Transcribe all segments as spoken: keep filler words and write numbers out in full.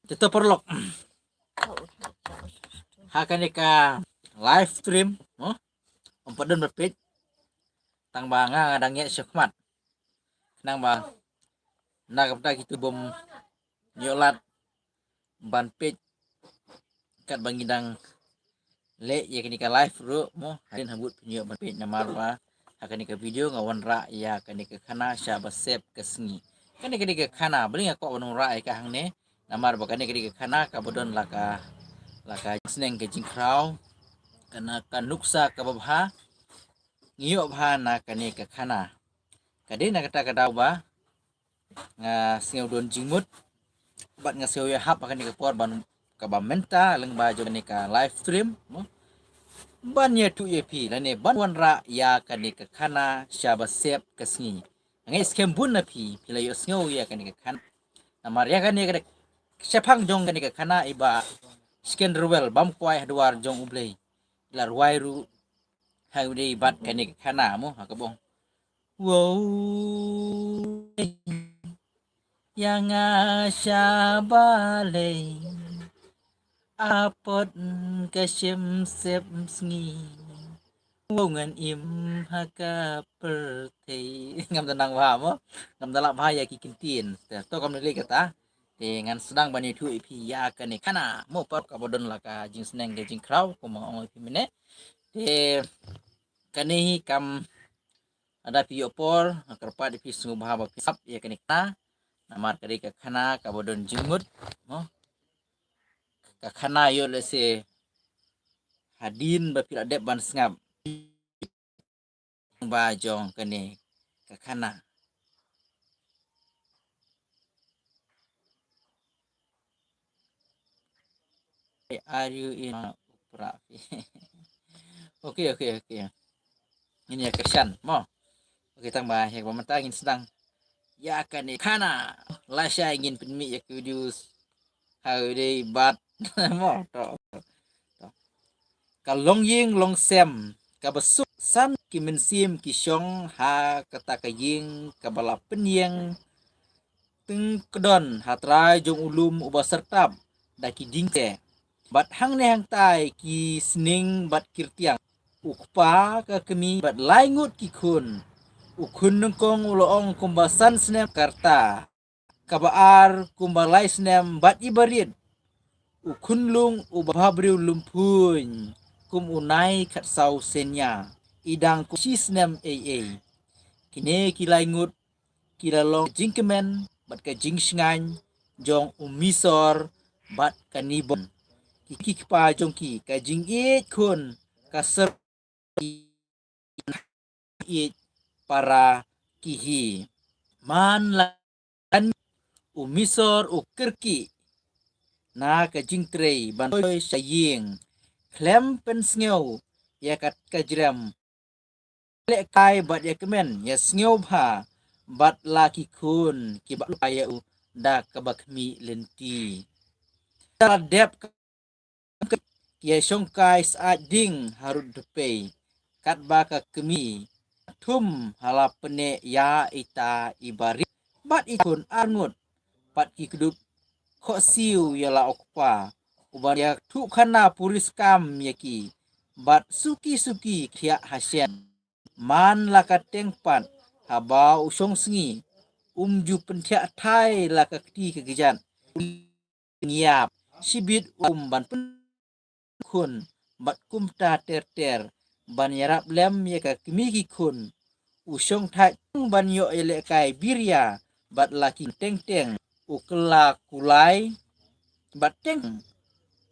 Te to paralok, ha kane ka live stream, no, ym pat don ba peit, tang ba nga nga dang ïaid sha khmat, khnang ba na ka bynta kito bym ïoh lad ban peit katba ngi dang leh ïa kane ka live ruh, mo, hadien ha bud pynïoh ban peit, namar ba ha kane ka video nga wanrah ïa kane ka khana sha ba sep ka sngi. Kane, kane ka khana, balei nga kwah ban wanrah ïa ka hangne, namar ba kane, kane ka khana kaba don la ka, la ka jingsneng ka jingkhraw, kane ka nuksa kaba bha ngi ïoh bha na kane ka khana. Ka dei na kata ka daw ba nga sngew don jingmut bad nga sngew ïahap ha kane ka por ban, kaba mynta lyngba jong kane ka live stream, mo, ban ïathuh ïa phi lane ban wanrah ïa kane ka khana sha ba sep ka sngi. Nga ngeit skhem bun na phi, phi la ïohsngew ïa kane ka khana. Namar ïa kane ka dei shaphang jong kane ka khana i Bah Sken Rwel bam kwai ha dwar jong U Blei, i la rwai ruh ha u dei bad kane ka khana, mo, ha kaba ong: Wow, ïa nga sha balei, apot ka shim sep sngi, wow ngan im ha ka pyrthei. Ngam da nang bha, mo, ngam da lap bha ïa ki kyntien. Te to kam lei kata. Te ngan sdang ban ïathuh ïa phi ïa kane ka khana, mo, paralok, kaba don la ka jingsneng ka jingkhraw, kumba nga ong ïa phi mynne. Te kane hi kam, lada phi ïoh por, nga kyrpad ïa phi sngewbha ba phin sngap ïa kane ka khana, namar ka dei ka khana kaba don jingmut, mo. Ka khana ïoh lehse hadien ba phi la dep ban sngap ba jong kane ka khana. Are you in Upra? Okay, okay, okay. Ngin ïa kyrshan, mo. Okay, tang ba heh ba mynta ngin sdang ïa kane ka khana. Lashai ngin pynmih ïa ki video ha u dei bad, mo, to. Ka longïing longsem kaba suk san ki mynsiem ki shong ha kata ka ïing kaba la pynïeng tyngkdon ha trai jong u lum uba syrtap da ki dieng te. Bad hangne hangtai ki sning bad ki rtiang. U kpa ka kmie bad lai ngut ki khun. U khun nyngkong u la ong kumba san snem ka rta, kaba ar kumba lai snem bad i barit. U khunlung uba bhabriew lymphuiñ kum u nai khatsaw senia, i dang kum shi snem ei ei. Kine ki lai ngut ki la long jingkmen bad ka jingshngaiñ jong u Misor bad ka Nibon, ki, ki kpa jong ki, ka jingïeit khun ka ser ïeit para ki hi. Man la kan u Misor u kyrkieh na ka jingtrei ban poi sha ïing khlem pynsngew ïa ka, ka jrem. Lehkai bad ïa kmen, ïa sngewbha bad la ki khun kiba ïa u da kaba khmih lynti. Da la dep ka ïa shongkai syaid ding harud dpei, katba ka kmie thum ha la pyneh ïa ita i barit bad i khun arngut, bad ki kdup khohsiew ïa la u kpa uban ïathuh khana puriskam ïa ki, bad suki suki khiah ha shen. Man la ka teng pat, haba u shong sngi, um ju pynthiah thai la ka kti ka kjat. Ngiap shibit um ban pynkhun bad kumta ter ter ban ïarap lem ïa ka kmie ki khun. U shong thait ban ïoh ïalehkai biria bad la ki teng teng. U kylla kulai bad teng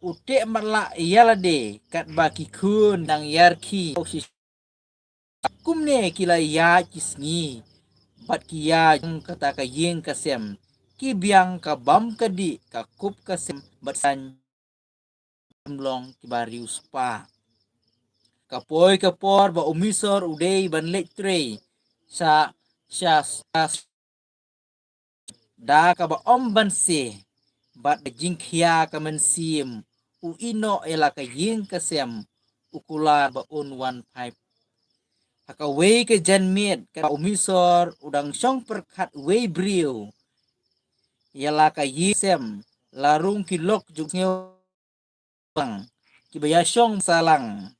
u teh matlah ïa lade katba ki khun nang ïarkhie. Kumne ki la ïaid ki sngi bad ki ïaid jong kata ka ïing ka sem, ki biang ka bam ka dih, ka kup ka sem bad san long kiba riewspah. Ka poi ka por ba u Misor u dei ban leit trei sha, sha, sha da kaba ym banse bad ka jingkhia ka mynsiem, u ïehnoh ïa la ka ïing ka sem, u kular ba un wan phai. Ha kawei ka janmiet kaba u Misor u dang shong pyrkhat wei briew ïa la ka ïing sem, la rung ki lok jong sngewbha kiba ïa shong salang.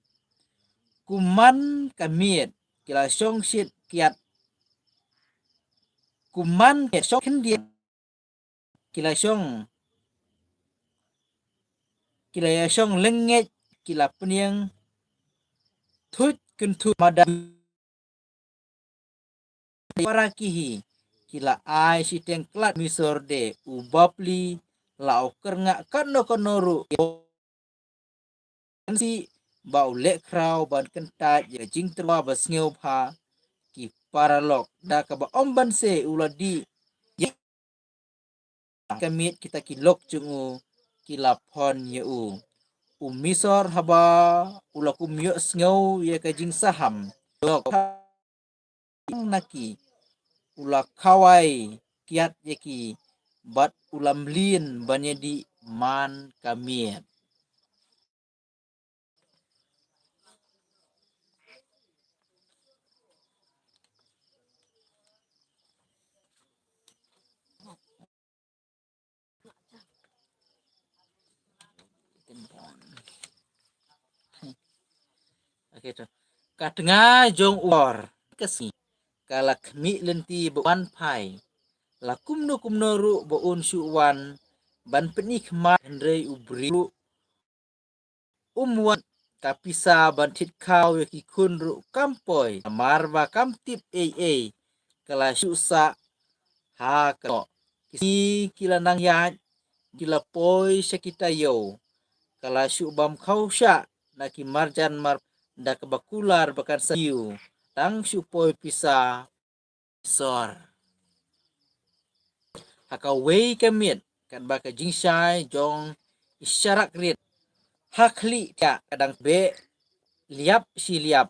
Kum man ka miet ki la shong shit kiat. Kum man ka shong khyndiat ki la shong, ki la ïa shong lyngngeit, ki la pynïeng thuit kynthut mada para ki hi. Ki la ai shiteng klat misor de u bapli la u kyrngah katno katno ruh. Kan si ba u leh khraw ban kyntait ïa jingtyrwa ba sngewbha ki paralok da kaba ym ban se u la dih ïa ka miet kita ki lok jong u ki la phon ïa u. U misor haba u la kum ïohsngew ïa ka jingsaham lok na ki u la khawai kiat ïa ki bad u la mlien ban ïa dih man ka miet. Okay, to. Ka tnga jong u bor ka sngi ka la khmih lynti ba wan phai. La kumno kumno ruh ba un shu wan ban pyni khmat, hynrei u briew ruh um wan. Ka pisa ban thied khaw ïa ki khun ruh kam poi namar ba kam tip ei ei. Ka la shu sah ha ka ki sngi ki la nang ïaid, ki la poi sha ki taïew. Ka la shu bam khaw shah na ki marjan mar da kaba kular ba kan sa ïew. Tang shu poi pisa sor. Ha kawei ka miet katba ka jingshai jong i sharak rit ha khlieh thiah ka dang beh liap shi liap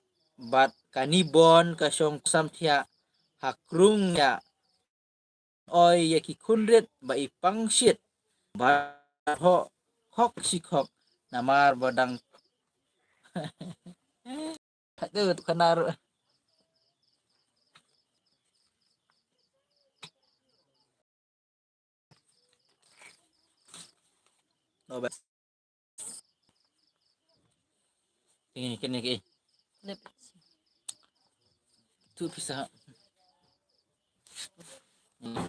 bad kani bon ka shong ksam thiah ha krung thiah. Oi ïa ki khun rit ba i pang shit ba hok khok shi khok namar ba dang Aduh, tu kena ru-, oh, bas. Kini, kini, kini. Lep. Tu pisah. Hmm.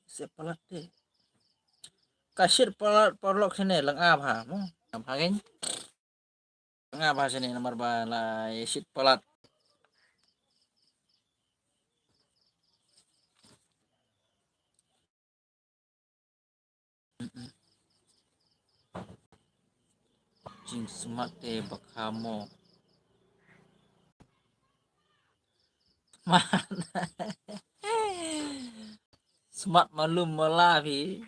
Sep palat te. Ka shit palat paralok shane lang ap ha mo. Ap ha gen. Nga ba sini namar ba la ïa shit palat. Jingsmat te ba khamo. Smat. Smat malu mala phi.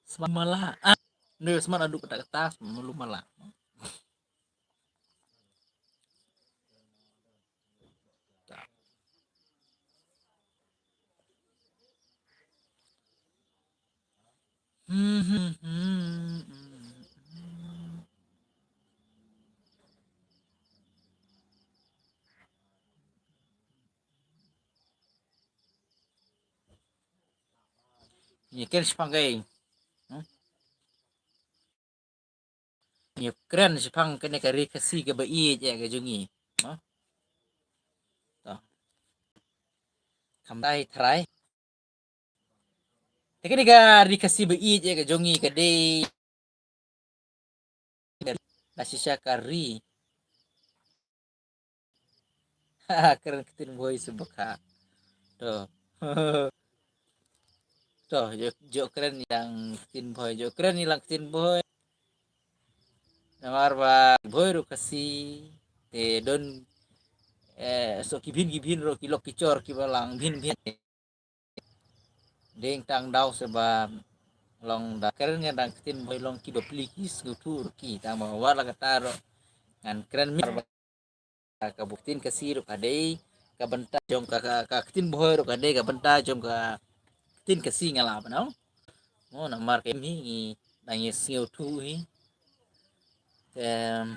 Smat mala. Ah, ndu smat adu kata kata malu mala. Ngi kren shaphang kai. Hmm? Ngi kren shaphang kane ka ri Khasi kaba ïeit ïa ka jong ngi. Mo? To. Kham dei trai. Te kane ka ri Khasi ba ïeit ïa ka jong ngi ka dei. Na shisha ka ri. Kren ktien Bhoi shu bakha. To. To, jo, jo kren ïa lang ktien Bhoi, jo kren ïa lang ktien Bhoi. Namar ba Bhoi ruh Khasi, te don, eh, so ki bhin ki bhin ruh ki lok ki jor kiba lang bhin bhin. Dei tang daw seh ba long da kren ngan dang ktien Bhoi long kiba pli ki sngewthuh ruh ki tang ba wat la kata ruh ngan kren mi ka buk ktien Khasi ruh ka dei ka bynta jong ka, ka, ka ktien Bhoi ruh ka dei ka bynta jong ka ktien Khasi nga lah ba nong. Mo namar ka mi ngi dang ïa sngewthuh hi. Em,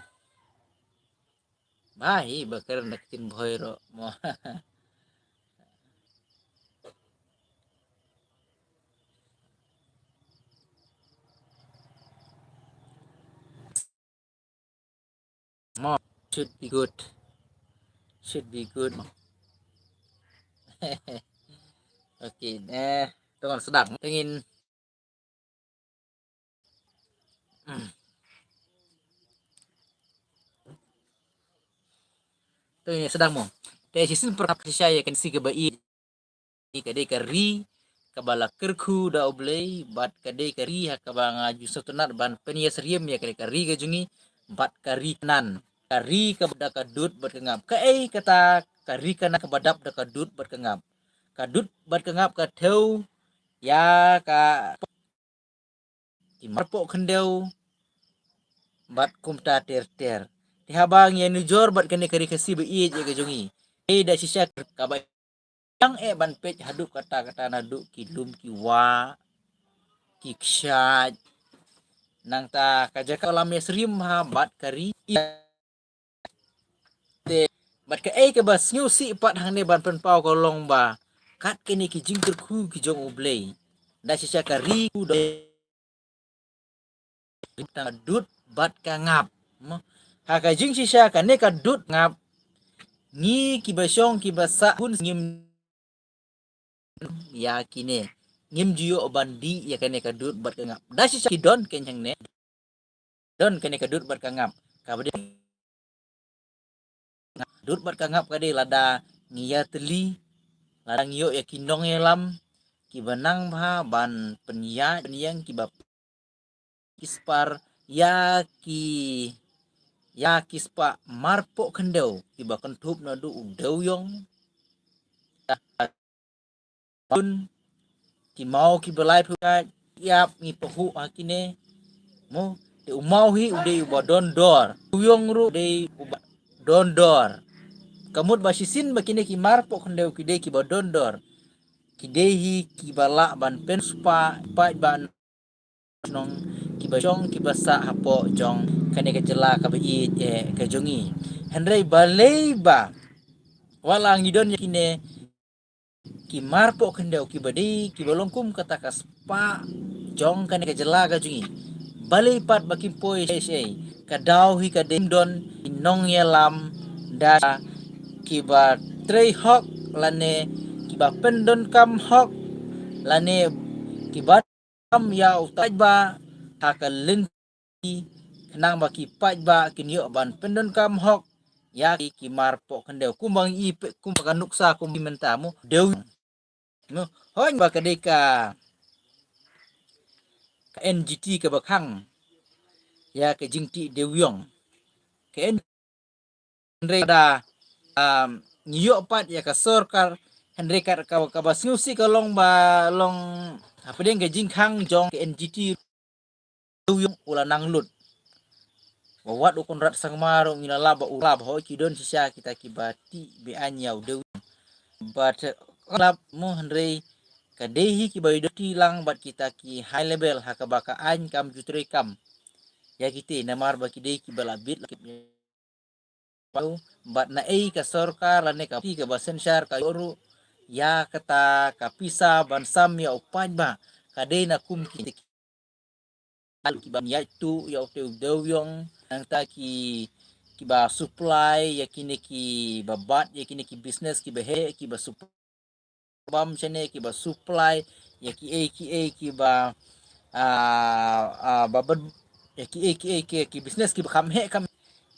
Ba hi ba kren da ktien Bhoi ruh mo. Mo, should be good. Should be good. Okay, eh, tong sdang. Tengin. Tengin sdang mo. Te shisien pyrkhat shisha ïa kane ka sngi kaba ïeit. Ka dei ka ri kaba la kyrkhu da U Blei, bad ka dei ka ri ha kaba nga ju sngewtynnat ban pynïasyriem ïa ka dei ka ri ka jong ngi, bad ka ri Kanaan. Ka ri kaba dap da ka dud bad ka ngap. Kaei kata ka ri Kanaan kaba dap da ka dud bad ka ngap? Ka dud bad ka ngap ka thew ïa ka ki marpoh khyndew bad kumta ter ter. Te haba ngi ïanujor bad kane ka ri Khasi ba ïeit ïa ka jong ngi, eh, da shisha kaba ïang eh ban peit haduh katta katta, naduh ki lum ki wah, ki kshaid. Nangta ka jaka lam ïasyriem ha bad ka ri. Te bad kaei kaba sngewsih pat hangne ban pynpaw ka long ba kat kine ki jingkyrkhu ki jong U Blei, da shisha ka ri u da tang dud bad ka ngap. Mo, ha ka jingshisha kane ka dud ngap, ngi kiba shong kiba sah hun ngim ïa kine, ngim ju ïoh ban dih ïa kane ka dud bad ka ngap. Da shisha ki don keiñ hangne, don kane ka dud bad ka ngap. Kaba dei dud bad ka ngap ka dei lada ngi ïatylli, lada ngi ïoh ïa ki nongïalam kiba nang bha ban pynïaid pynïeng, kiba ki spah ïa ki, ïa ki spah marpoh khyndew kiba kynthup naduh u dewiong, ki maw kiba laiphew ïap, ngi pahuh ha kine. Mo, te u maw hi u dei uba don dor, u dewiong ruh u dei uba don dor. Ka mut ba shisien ba kine ki marpoh khyndew ki dei kiba don dor, ki dei hi kiba lah ban pynspah paidbah nong, kiba shong kiba sah hapoh jong kane ka jylla kaba ïeit eh ka jong ngi. Hynrei balei ba wat la ngi don ïa kine ki marpoh khyndew kiba dei kiba long kum kata ka spah jong kane ka jylla ka jong ngi, balei pat ba kim poi shei shei? Ka daw hi ka dei don ki nongïalam da kiba trei hok lane kiba pyndonkam hok lane kiba kam ïa u paidbah ha ka lynti, khnang ba ki paidbah kin ïoh ban pyndonkam hok ïa ki, ki marpoh khyndew. Kumba ngi ï peit, kumba ka nuksa kumba mynta mo, dew. Mo, hooid ba ka dei ka, ka N G T kaba khang ïa ka jingtih dewiong. Ka N G T hynrei da, um, ngi ïoh pat ïa ka sorkar, hynrei ka, ka, kaba sngewsih ka long ba long hapdeng ka jingkhang jong ka N G T, u dewiong u la nang lut. Ba wat u Conrad Sangma ruh ngi la lap ba u lap, hooid ki don shisha kita kiba tih be-aiñ ïa u dewiong. But, uh, lap mo, hynrei ka dei hi kiba ïoh tih lang bad kita ki high level ha kaba ka aiñ kam ju trei kam ïa kite, namar ba ki dei kiba la bit la kip bad na ei ka sorkar lane ka party kaba synshar ka ïoh ruh ïa kata ka pisa ban sam ïa u paidbah, ka dei na kum ki, kiba ïaid tuh ïa u te u dewiong, nangta ki, kiba supply ïa kine kiba bat, ïa kine ki business kiba heh, kiba supply bam shane, kiba supply ïa kiei kiei kiba, ah, ah, ba, ba, ïa kiei kiei ki, ki business kiba kham heh kham,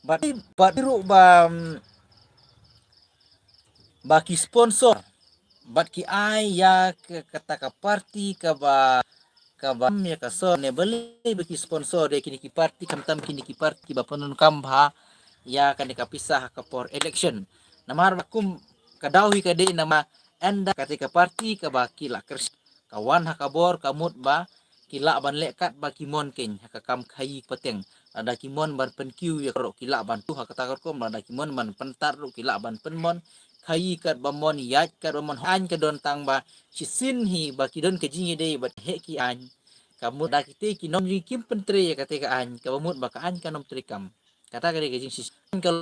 bad, bad ruh ba, mm, ba ki sponsor, bad ki ai ïa ka, kata ka party kaba, kaba ïa ka sor ne balei ba ki sponsor ïa kine ki party, khamtam kine ki party kiba pyndonkam bha ïa kane ka pisa ha ka por election. Namar ba kum ka daw hi ka dei namar ynda kata ka party kaba ki la kyrshan ka wan ha ka bor, ka mut ba ki lah ban leh katba ki mon keiñ ha ka kam khaïi pateng. Lada ki mon ban pynkiew ïa ka ruh ki lah ban tuh ha kata ka rukom, lada ki mon ban pyntad ruh ki lah ban pynmon khaïi katba mon, ïaid katba mon. Aiñ ka don tang ba shisien hi ba ki don ka jingïadei bad heh ki aiñ. Ka mut da kite ki nongrim kim pyntrei ïa kata ka aiñ, kaba mut ba ka aiñ kan ym trei kam. Kata ka dei ka jingshisha. Ka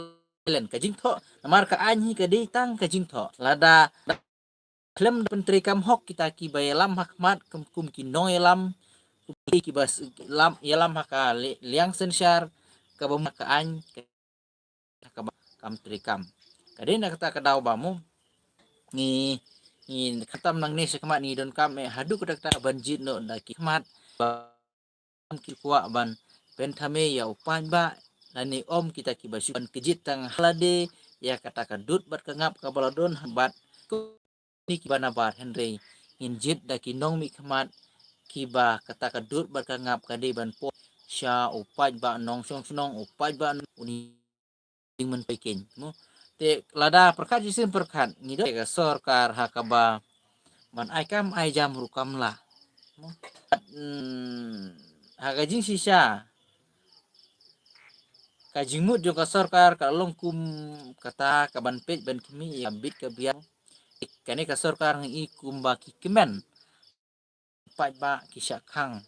len ka jingthoh, namar ka aiñ hi ka dei tang ka jingthoh. Lada khlem da pyntreikam hok kita kiba ïalam ha khmat, kum, kum ki nongïalam, kum ki, kiba s-, lam, ïalam ha ka li-, liang synshar, kaba mut ka aiñ, kaba kam trei kam. Ka dei na kata ka daw ba mo ngi, ngi khamtam nangne sha khmat ngi donkam eh haduh katta katta ban jied noh da ki khmat ba ki kwah ban pynthame ïa u paidbah lane ym kita kiba shu ban kjit tang ha lade ïa kata ka dud bad ka ngap kaba la don bad kine kiba nabar, hynrei ngin jied da ki nongmihkhmat kiba kata ka dud bad ka ngap ka dei ban poi sha u paidbah nongshong shnong, u paidbah u jingmyntoi keiñ mo. Te lada pyrkhat shisien pyrkhat ngi don ka sorkar ha kaba ban ai kam ai jam ruh kam lah mo. Hmm, ha ka jingshisha ka jingmut jong ka sorkar ka long kum kata ka ban peit ban khmih ïa ka bit ka biang. Kane ka sorkar ngi i kumba ki kmen paidbah ki shah khang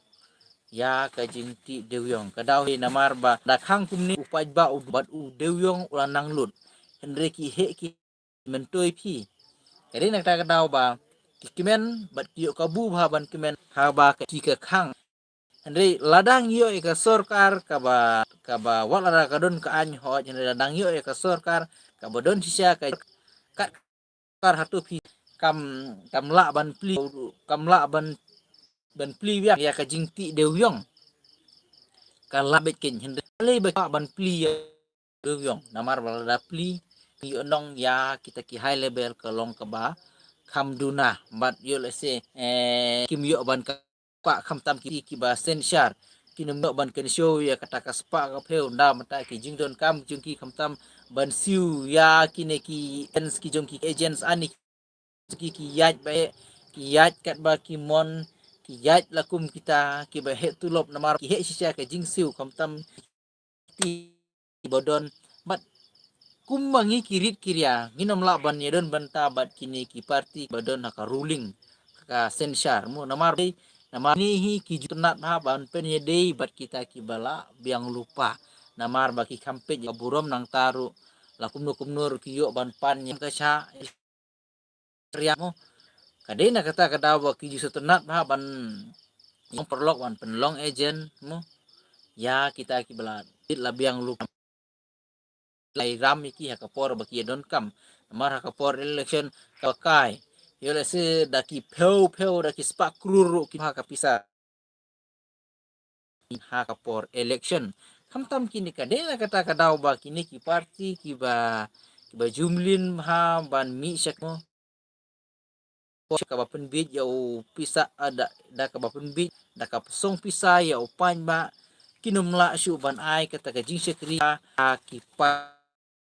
ïa ka jingtih dewïong. Ka daw hi namar ba da khang kumne u paidbah u bad u dewïong u la nang lut. Hynrei ki heh ki myntoi phi. Ka dei na kata ka daw ba ki kmen bad ki ïoh kabu bha ban kmen haba ki ka khang. Hynrei lada ngi ïoh ïa ka sorkar kaba, kaba wat lada ka don ka aiñ hooid, hynrei lada ngi ïoh ïa ka sorkar kaba don shisha ka kat kar hato phi kam, kam lah ban plie, kam lah ban, ban plie biang ïa ka jingtih dewïong. Ka lah beit keiñ, hynrei lei ba ban plie ïa dewïong namar ba lada plie ïoh nong ïa kita ki high level ka long kaba kham duna bad ïoh lehse eh kim ïoh ban ka pa khamtam ki, kiba synshar kin ym noh ban kynshew ïa kata ka spah ka phew. Nda mynta ki jingdonkam jong ki khamtam ban siew ïa kine ki agents ki jong ki agents ani ki, ki ïaid ba heh, ki ïaid katba ki mon, ki ïaid la kum kita kiba heh tulop namar ki heh shisha ka jingsiew khamtam ki ba don bad kumba ngi ki rit ki ria ngin ym lah ban ïadon bynta bad kine ki parti ba don ha ka ruling ha ka synshar mo namar dei namar kine hi ki ju tynnat bha ban pynïadei bad kita kiba la biang lypa namar ba ki kham peit ka burom nangta ruh la kumno kumno ruh ki ïoh ban pan ïa ka sha ria mo. Ka dei na kata ka daw ba ki ju sngewtynnat bha ban ïa paralok ban pynlong agent mo ïa kita kiba la biang lypa lai ram ïa ki ha ka por ba ki ïa donkam. Namar ha ka por election ka kai ïoh lehse da ki phew phew da ki spah klur ruh ki ha ka pisa ha ka por election. Khamtam kine ka dei na kata ka daw ba kine ki parti kiba, kiba ju mlien bha ban mih sha ka mo sha kaba pynbeit ïa u pisa, ah, da, da kaba pynbeit da ka song pisa ïa u paidbah kin ym lah shuh ban ai kata ka jingshakri ha ki pa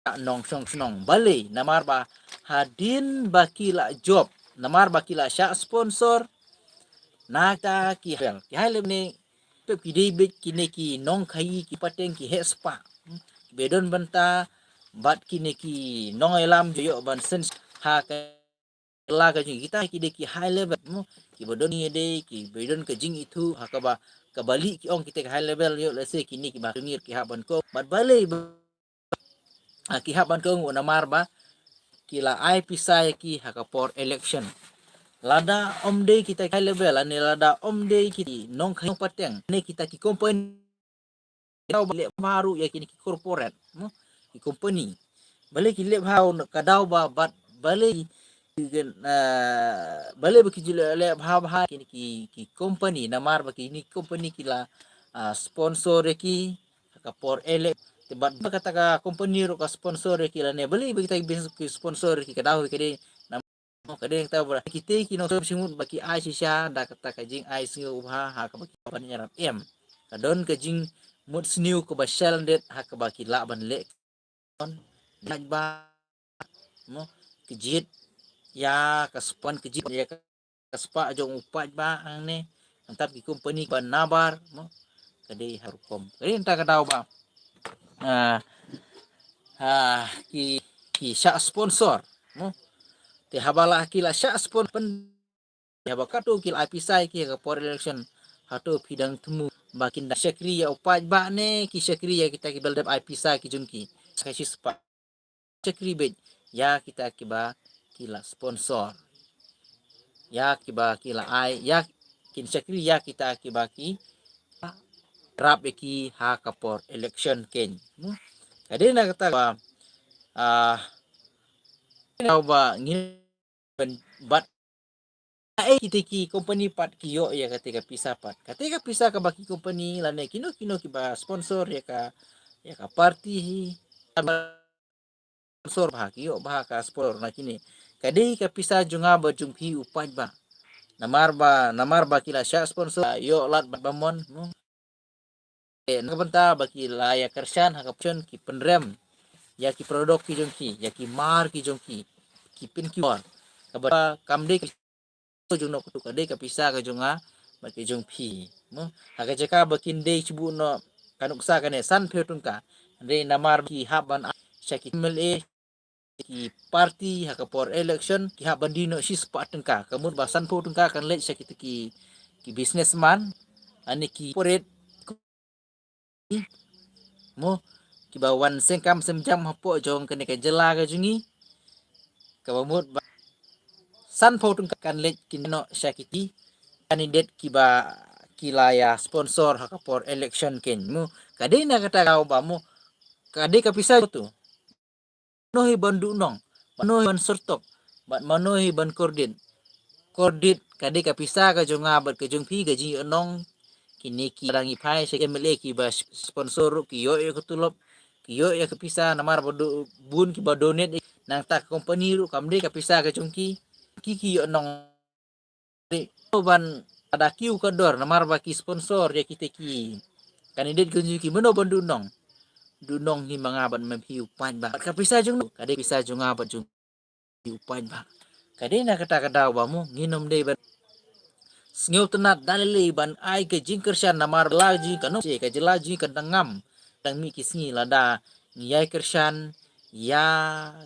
nongshong shnong. Balei? Namar ba hadien ba ki la jop, namar ba ki la shah sponsor na kita ki high level, ki high level ne pep ki dei beit kine ki nongkhaïi ki pateng ki heh spah. Hmm, ki ba don bynta bad kine ki nongïalam ju ïoh ban sngewthuh ha ka la ka jong kita ki dei ki high level mo, ki ba don ïa dei ki ba don ka jingithuh ha kaba, kaba lieh ki ong kita ki high level ïoh lehse kine kiba tungir ki hap ban ko bad balei ba ah, ki hap ban kyngoh namar ba ki la ai pisa ïa ki ha ka por election. Lada ym dei kita ki high level ne lada ym dei ki nongkhaïi pateng ne kita ki company, ka daw ba leh bha ruh ïa kine ki corporate mo, ki company. Balei ki leh bha ka daw ba bad balei ki, ah, balei ba ki ju leh, leh bha bha kine ki, ki company namar ba kine ki company ki la, ah, sponsor ïa ki ha ka por elek. Te bad ba kata ka company ruh ka sponsor ïa ki lane balei ba kita ki business ki sponsor ïa ki ka daw ka dei nam, ka dei kata ba kita ki nongshong shimut ba ki ai shisha da kata ka jingai sngewbha ha kaba ki ban ïarap em. Ka don ka jingmut sniew kaba shai lyndet ha kaba ki lah ban leh. Paidbah mo, kjit ïa ka spah, kjit ïa ka spah jong u paidbah hangne. Nangta ki company ba nabar mo, ka dei ha rukom, ka dei nangta ka daw ba, ah, ah, ki, ki shah sponsor mo. Te haba la ki la shah sponsor pyn Ïa ba katto ki la ai pisa ïa ki ha ka por election. Hato phi dang thmu ba kin dang shakri ïa u paidbah ne ki shakri ïa kita ki ba la dep ai pisa ki jong ki? Ka shi spah shakri beit ïa kita kiba ki la sponsor, ïa kiba ki la ai, ïa kin shakri ïa kita kiba ki rap ïa ki ha ka por election keiñ. Hmm? Ka dei na kata ba Ah, ba ngin ban bat ai kita ki company pat ki ïoh ïa kata ka pisa pat. Kata ka pisa kaba ki company lane kino kino kiba sponsor ïa ka, ïa ka party hi. Sponsor bha ki ïoh bha ka sponsor na kine. Ka dei ka pisa jong nga bad jong phi u paidbah. Namar ba, namar ba ki la shah sponsor ïoh lad bad ba mon. Eh, na ka bynta ba ki la ïa kyrshan ha ka pynshon ki pynrem ïa ki product ki jong ki, ïa ki mar ki jong ki, ki pynkiwar. Kaba kam dei ka jong no kutu, ka dei ka pisa ka jong nga bad ka jong phi. Mo, ha ka jaka ba kin dei shu buh no ka nuksa kane sanphew tyngka. Hynrei namar ki hap ban ai sha ki M L A, ki party ha ka por election ki hap ban die noh shispah tyngka. Ka mut ba sanphew tyngka kan leit sha kita ki, ki businessman, ani ki corporate, mo, kiba wan sengkam semjam hapoh jong kane ka jylla ka jong ngi. Kaba mut ba sanphew tyngka kan leit kin noh sha kiti candidate kiba ki la ïa sponsor ha ka por election ken. Mo, ka dei na kata ka daw ba mo, ka dei ka pisa tu. Mano hi ban duhnong, mano hi ban syrtok, bad mano hi ban kordit. Kordit ka dei ka pisa ka jong nga bad ka jong phi ka jingïohnong. Kine ki dang ïa phai sha M L A kiba sponsor ruh ki ïoh ïa ka tulop, ki ïoh ïa ka pisa namar ba do-, bun kiba donate. Nangta ka company ruh kam dei ka pisa ka jong ki, ki ki ïohnong. Dei ban ada kiew ka dor namar ba ki sponsor ïa kita ki candidate ki, ki mano ban duhnong. Duhnong hi ma nga bad ma phi u paidbah. Ka pisa jong no, ka dei pisa jong nga bad jong phi u paidbah. Ka dei na kata ka daw ba mo nginym dei ban sngewtynnat da lei lei ban ai ka jingkyrshan namar la jong ka nong, ka jylla jong ka dang ngam. Dang mih ki sngi lada ngi ïai kyrshan ïa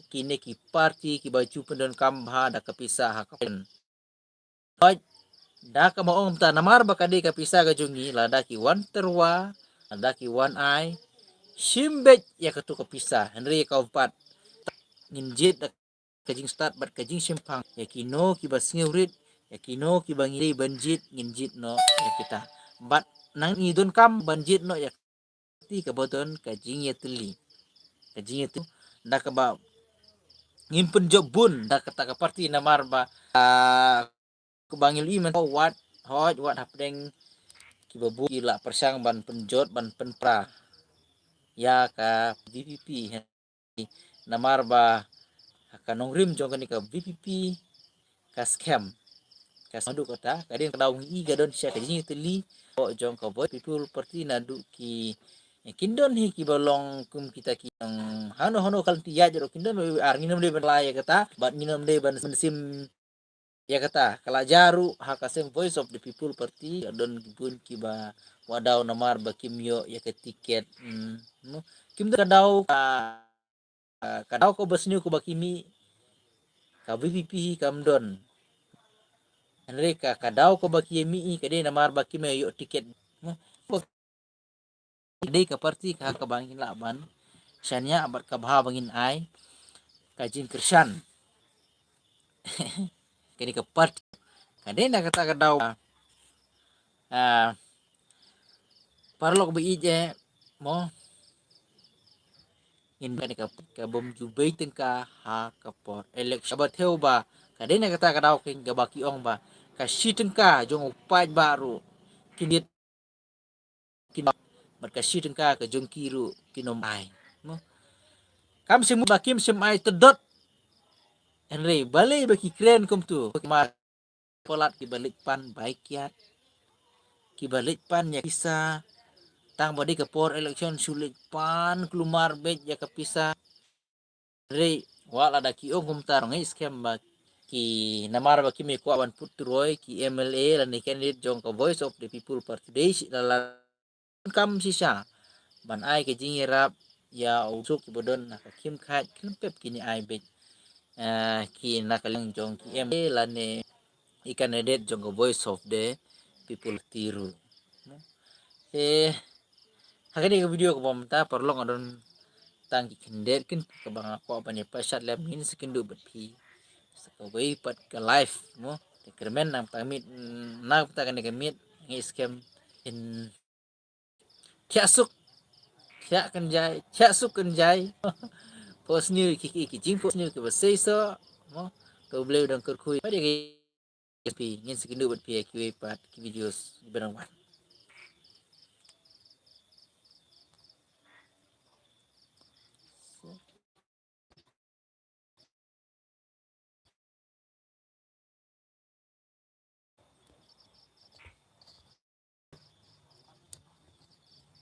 kine ki party kiba ju pyndonkam bha da ka pisa ha ka pyn Hooid, da kaba ong mynta namar ba ka dei ka pisa ka jong ngi, lada ki wan tyrwa, lada ki wan ai, shim beit ïa katu ka pisa, hynrei ïa ka u pat ngin jied da ka jingstad bad ka jingshemphang ïa kino kiba sngewrit, ïa kino kiba ngi dei ban jied, ngin jied noh ïa kita. Bad nang ngi donkam ban jied noh ïa ti kaba don ka jingïatylli. Ka jingïatylli da kaba ngim pynjop bun da kata ka party namar ba, ah, kaba ngi ïohi mynta wat, hooid, wat hapdeng kiba bun ki la pyrshang ban pynjot ban pynpra ïa ka V P P. Namar ba ha ka nongrim jong kane ka V P P ka skhem. Ka skhem haduh katta, ka dei ka daw ngi i ka don shisha ka jingïatylli jong ka Voice People Party naduh ki, kin don hi kiba long kum kita ki nong hano hano ka lynti ïaid ruh kin don, ar nginym dei ban la ïa kata, bad nginym dei ban mynsiem ïa kata, ka la jia ruh ha ka seng Voice of the People Party, ka don ki bun kiba wad daw namar ba kim ïoh ïa ka tiket, hmm, no? Kim don ka daw ka, ka daw kaba sniew kaba ki mih, ka V P P hi kam don. Hynrei ka, ka daw kaba ki mih hi ka dei namar ba kim ïoh tiket, no? Dei ka party ka, kaba ngin lah ban shaniah bad kaba bha ba ngin ai ka jingkyrshan. Kane ka party ka dei na kata ka daw. Ah, paralok ba ïeit, eh, mo, ngin kane ka, ka bym ju bei tyngka ha ka por election. Ba thew ba ka dei na kata ka daw kaba ki ong ba ka shi tyngka jong u paidbah ruh kin ïa kin, bad ka shi tyngka ka jong ki ruh kin ym ai, mo. Kam shym mut ba kim shym ai tdot. Hynrei balei ba ki kren kumtu? Namar palat kiba leit pan bai kiad, kiba leit pan ïa pisa. Tang ba dei ka por election shu leit pan kulmar beit ïa ka pisa. Hynrei wat lada ki ong kumta ruh ngi skhem ba ki, namar ba kim kwah ban put through ki M L A lane candidate jong ka Voice of the People Party, dei shi la, la kam shisha ban ai ka jingïarap ïa u suk kiba don ha ka khim khat, khlem pep kine ai beit, eh, ki na ka liang jong ki M L A lane i candidate jong ka Voice of the People Party ruh. Eh, ha kane ka video kaba mynta paralok nga don tang ki khyndiat kin kaba nga kwah ban ïa pynshad lem, ngin sa ïakynduh bad phi sa kawei pat ka live, mo. Te kyrmen nangta ka miet, nangta kane ka miet ngi skhem in thiah suk, thiah kynjai, thiah suk kynjai. phohsniew ïa ki, ki, ki jingphohsniew kiba seisoh, mo, to U Blei u dang kyrkhu ïa phi. Ngin sa ïakynduh bad phi ha kiwei pat ki videos kiba dang wan.